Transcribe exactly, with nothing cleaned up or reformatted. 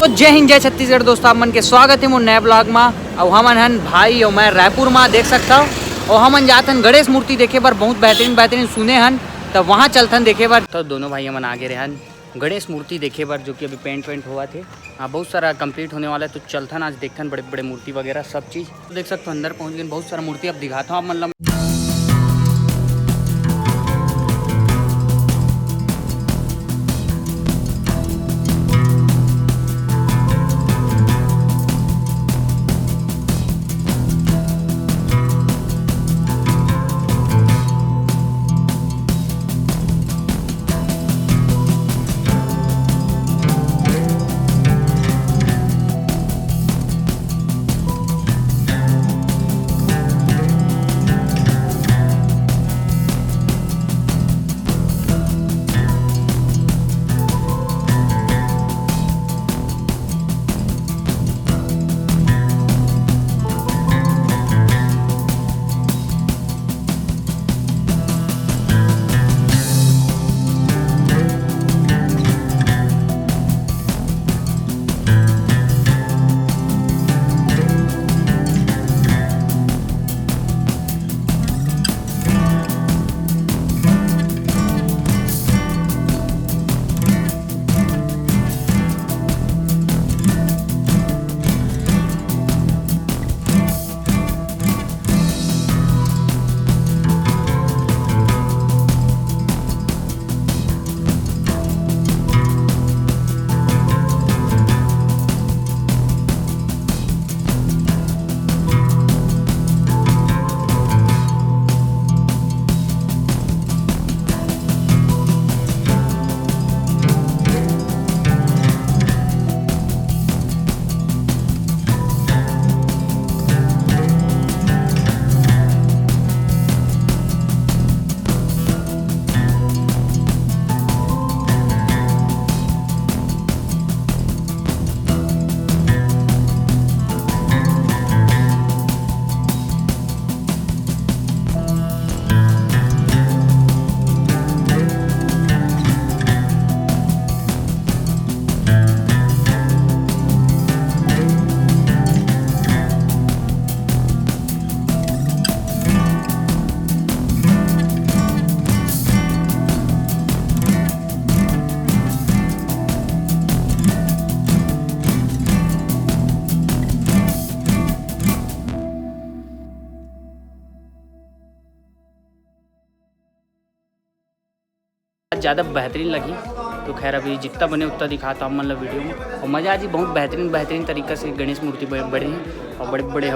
तो जय हिंद, जय छत्तीसगढ़ दोस्तों, आप मन के स्वागत हे मोर नया ब्लॉग मा। अउ हमन हन भाई अउ मैं रायपुर मा, देख सकता हो। अउ हमन जात हन गणेश मूर्ति देखे बर, बहुत बेहतरीन बेहतरीन सुने हन, त वहाँ चलथन देखे बर। तो दोनों भाई हमन आगे रहन गणेश मूर्ति देखे बर, जो कि अभी पेंट वेंट होवत हे। हाँ, बहुत सारा कंप्लीट होने वाला है, तो चलथन आज देखथन बड़े बड़े मूर्ति वगैरह सब चीज़। तो देख सकते हो, अंदर पहुँच गए, बहुत सारा मूर्ति अब दिखाता हूँ आप मन ला। ज़्यादा बेहतरीन लगी। तो खैर, अभी जितना बने उतना दिखाता हूँ, मतलब, वीडियो में। और मज़ा आज ही बहुत बेहतरीन, बेहतरीन तरीका से गणेश मूर्ति बने, बने हैं और बड़े बड़े